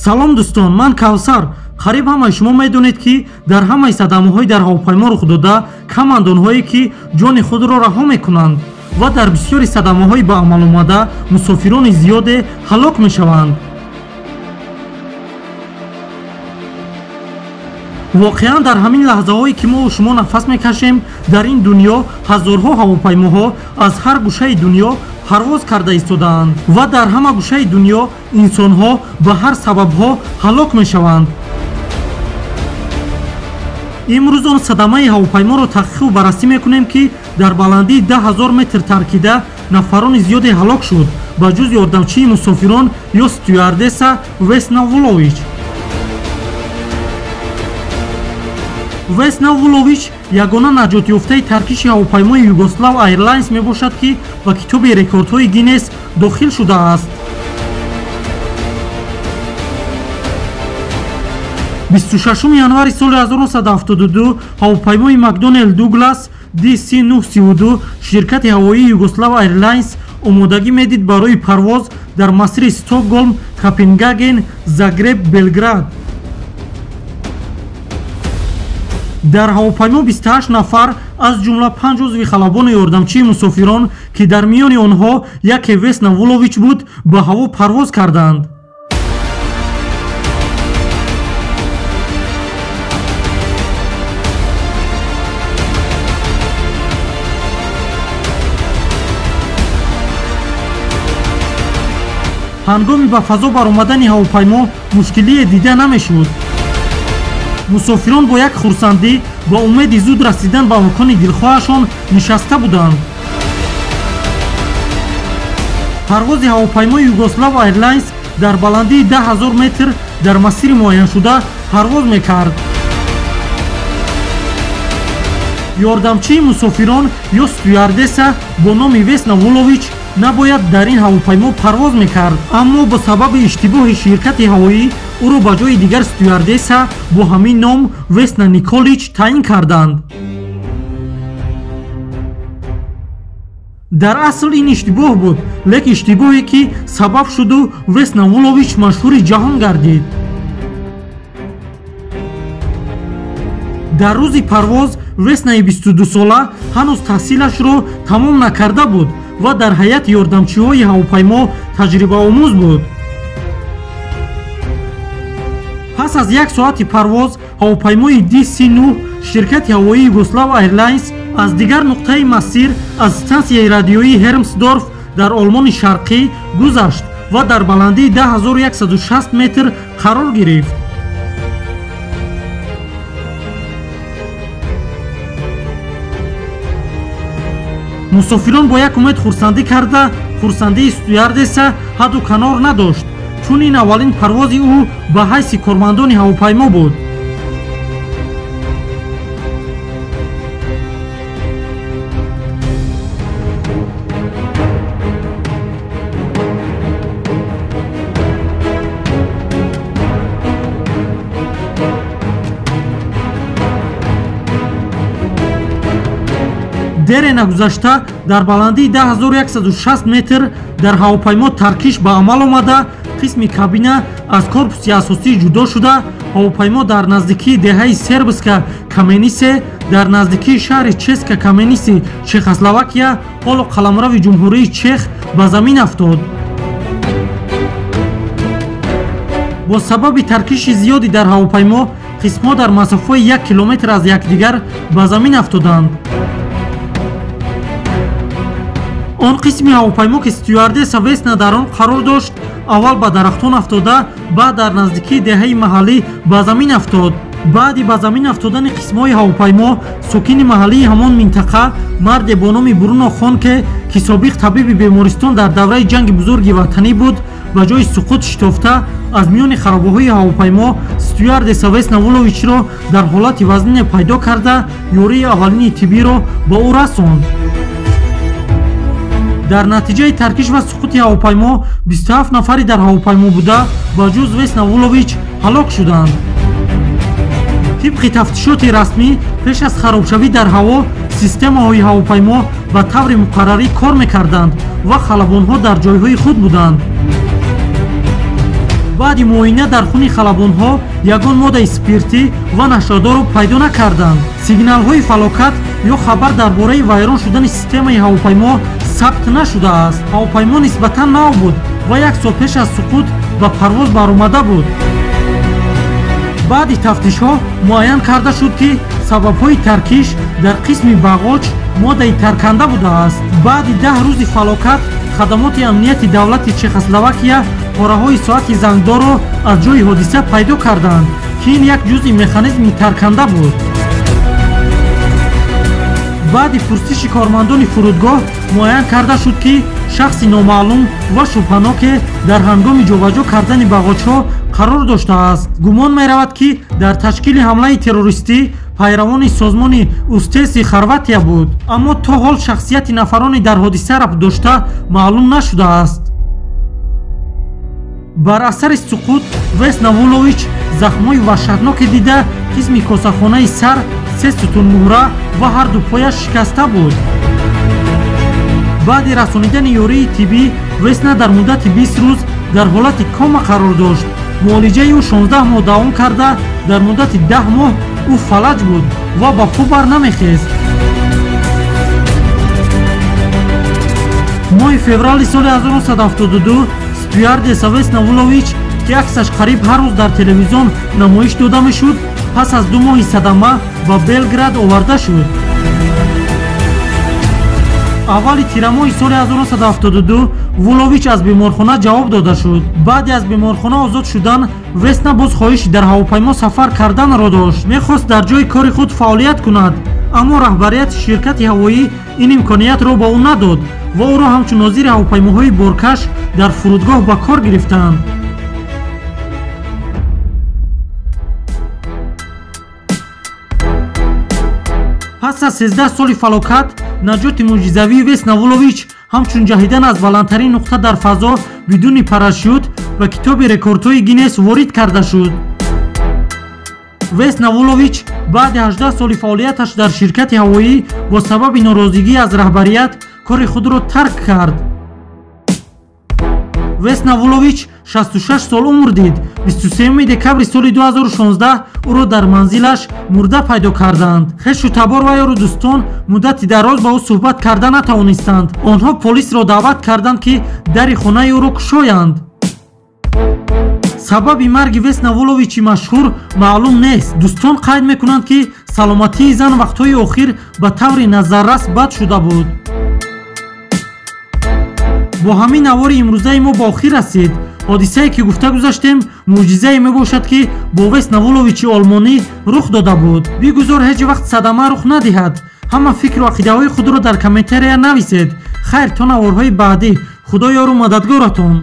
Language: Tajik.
Салом дӯстон, ман Кавсар. Қариб ҳамаи шумо медонед, ки дар ҳамаи садамаҳои дар ҳавопаймо рух дода каманд онҳое, ки ҷони худро раҳо мекунанд ва дар бисёри садамаҳои ба амал омада мусофирони зиёде ҳалок мешаванд. Воқеан дар ҳамин лаҳзаҳое, ки мо шумо нафас мекашем, дар ин дунё ҳазорҳо ҳавопаймоҳо аз ҳар гӯшаи дунё парвоз карда истодаанд ва дар ҳама гӯшаи дунё инсонҳо ба ҳар сабабҳо ҳалок мешаванд. Имрӯз он садамаи ҳавопайморо таҳқиқу баррасӣ мекунем, ки дар баландии 10 000 метр таркида нафарони зиёде ҳалок шуд, ба ҷуз ёрдамчии мусофирон ё стюардесса Весна Вулович. Весна Вулович ягона наҷотёфтаи таркиши ҳавопаймои Югослав Airlines мебошад, ки ба китоби рекордҳои Гиннес дохил шудааст. 26 январи соли 1972 ҳавопаймои Макдонел Дуглас DC-932 ширкати ҳавоии Югослав Airlines омодагӣ медид барои парвоз дар масири Стокголм, Копенгаген, Загреб, Белград. Дар ҳавопаймо 28 нафар, аз ҷумла 5 узви халабону ёрдамчии мусофирон, ки дар миёни онҳо яке Весна Вулович буд, ба ҳаво парвоз карданд. Ҳангоми ба фазо баромадани ҳавопаймо мушкилие дида намешуд. Мусофирон бо як хурсандӣ ба умеди зуд расидан ба макони дилхоҳашон нишаста буданд. Парвози ҳавопаймои Югослав Airlines дар баландии 10 000 метр дар масири муайяншуда парвоз мекард. Ёрдамчии мусофирон ё стюардесса бо номи Весна Вулович набояд дар ин ҳавопаймо парвоз мекард, аммо бо сабаби иштибоҳи ширкати ҳавоӣ ӯро ба ҷои дигар стюардесса бо ҳамин ном Весна Николич таъин карданд. Дар асл ин иштибоҳ буд, лек иштибоҳе, ки сабаб шуду Весна Вулович машҳури ҷаҳон гардид. Дар рӯзи парвоз Веснаи 22сола ҳанӯз таҳсилашро тамом накарда буд ва дар ҳайати ёрдамчиҳои ҳавопаймо таҷрибаомӯз буд. Пас аз як соати парвоз ҳавопаймои DC-9 ширкати ҳавоии Югослав Airlines аз дигар нуқтаи масир, аз стансияи радиоии Ҳермсдорф дар Олмони Шарқӣ гузашт ва дар баландии 10160 метр қарор гирифт. Мусофирон бо як умед хурсандӣ карда, хурсандии стюардесса ҳадду канор надошт, чун ин аввалин парвози ӯ ба ҳайси кормандони ҳавопаймо буд. Дере нагузашта дар баландии 10160 метр дар ҳавопаймо таркиш ба амал омада, қисми кабина аз корпуси асосӣ ҷудо шуда, ҳавопаймо дар наздикии деҳаи Сербска Каменисе дар наздикии шаҳри Ческа Камениси Чехословакия, ҳоло қаламрави Ҷумҳурии Чех, ба замин афтод. Бо сабаби таркиши зиёди дар ҳавопаймо қисмҳо дар масофаи 1 километр аз якдигар ба замин афтоданд. Он қисми ҳавопаймо, ки стюардесса Весна дар он қарор дошт, аввал ба дарахтон афтода, баъд дар наздикии деҳаи маҳаллӣ ба замин афтод. Баъди ба замин афтодани қисмҳои ҳавопаймо сокини маҳаллии ҳамон минтақа, марде бо номи Бруно Хонке, ки собиқ табиби бемористон дар давраи Ҷанги Бузурги Ватанӣ буд, ба ҷои суқут шитофта, аз миёни харобаҳои ҳавопаймо стюардесса Весна Вуловичро дар ҳолати вазнине пайдо карда, ёрии аввалини тиббиро ба ӯ расонд. Дар натиҷаи таркиш ва суқути ҳавопаймо 27 нафари дар ҳавопаймо буда, ба ҷуз Весна Вулович, ҳалок шуданд. Тибқи тафтишоти расмӣ, пеш аз харобшавӣ дар ҳаво системаҳои ҳавопаймо ба таври муқаррарӣ кор мекарданд ва халабонҳо дар ҷойҳои худ буданд. Баъди муоина дар хуни халабонҳо ягон моддаи спиртӣ ва нашъадорро пайдо накарданд. Сигналҳои фалокат ё хабар дар бораи вайрон шудани системаи ҳавопаймо сабт нашудааст. Ҳавопаймо нисбатан нав буд ва як сол пеш аз суқут ба парвоз баромада буд. Баъди тафтишҳо муайян карда шуд, ки сабабҳои таркиш дар қисми бағоҷ моддаи тарканда будааст. Баъди 10 рӯзи фалокат хадамоти амнияти давлати Чехословакия пораҳои соати зангдорро аз ҷои ҳодиса пайдо карданд, ки ин як ҷузъи механизми тарканда буд. Баъди пурсиши кормандони фурудгоҳ муайян карда шуд, ки шахси номаълум ва шубҳаноке дар ҳангоми ҷобаҷо кардани бағоҷҳо қарор доштааст. Гумон меравад, ки дар ташкили ҳамлаи террористӣ пайравони созмони Устеси Хорватия буд, аммо то ҳол шахсияти нафарони дар ҳодиса рабт дошта маълум нашудааст. Бар асари суқут Весна Вулович захмҳои ваҳшатноке дида, қисми косахонаи сар, 3 сутунмуҳра ва ҳарду пояш шикаста буд. Баъди расонидани ёрии тиббӣ Весна дар муддати 20 рӯз дар ҳолати кома қарор дошт. Муолиҷаи ӯ 16 моҳ давом карда, дар муддати 10 моҳ ӯ фалаҷ буд ва ба по бар намехест. Моҳи феврали соли 1972 стюардесса Весна Вулович, ки аксаш қариб ҳар рӯз дар телевизион намоиш дода мешуд, пас аз 2 моҳи садама ба Белград оварда шуд. Аввали тирамоҳи соли 1972 Вулович аз беморхона ҷавоб дода шуд. Баъди аз беморхона озод шудан Весна боз хоҳиши дар ҳавопаймо сафар карданро дошт. Мехост дар ҷои кори худ фаъолият кунад, аммо раҳбарияти ширкати ҳавоӣ ин имкониятро ба ӯ надод ва ӯро ҳамчун нозири ҳавопаймоҳои боркаш дар фурудгоҳ ба кор гирифтанд. Пас аз 13 соли фалокат наҷоти мӯъҷизавии Весна Вулович ҳамчун ҷаҳидан аз баландтарин нуқта дар фазо бидуни парашют ба китоби рекордҳои Гиннес ворид карда шуд. Весна Вулович баъди 18 соли фаъолияташ дар ширкати ҳавоӣ бо сабаби норозигӣ аз раҳбарият кори худро тарк кард. Весна Вулович 66 сол умр дид. 23 декабри соли 2016 ӯро дар манзилаш мурда пайдо карданд. Хешу табор ва ёру дӯстон муддати дароз ба ӯ суҳбат карда натавонистанд. Онҳо полисро даъват карданд, ки дари хонаи ӯро кушоянд. Сабаби марги Весна Вуловичи машҳур маълум нест. Дӯстон қайд мекунанд, ки саломатии зан вақтҳои охир ба таври назаррас бад шуда буд. Бо ҳамин навори имрӯзаи мо ба охир расид. Ҳодисае ки гуфта гузаштем мӯъҷизае мебошад, ки бо Весна Вуловичи олмонӣ рух дода буд. Бигузор ҳеҷ вақт садама рух надиҳад. Ҳама фикру ақидаҳои худро дар комментария нависед. Хайр, то наворҳои баъдӣ. Худо ёру мададгоратон.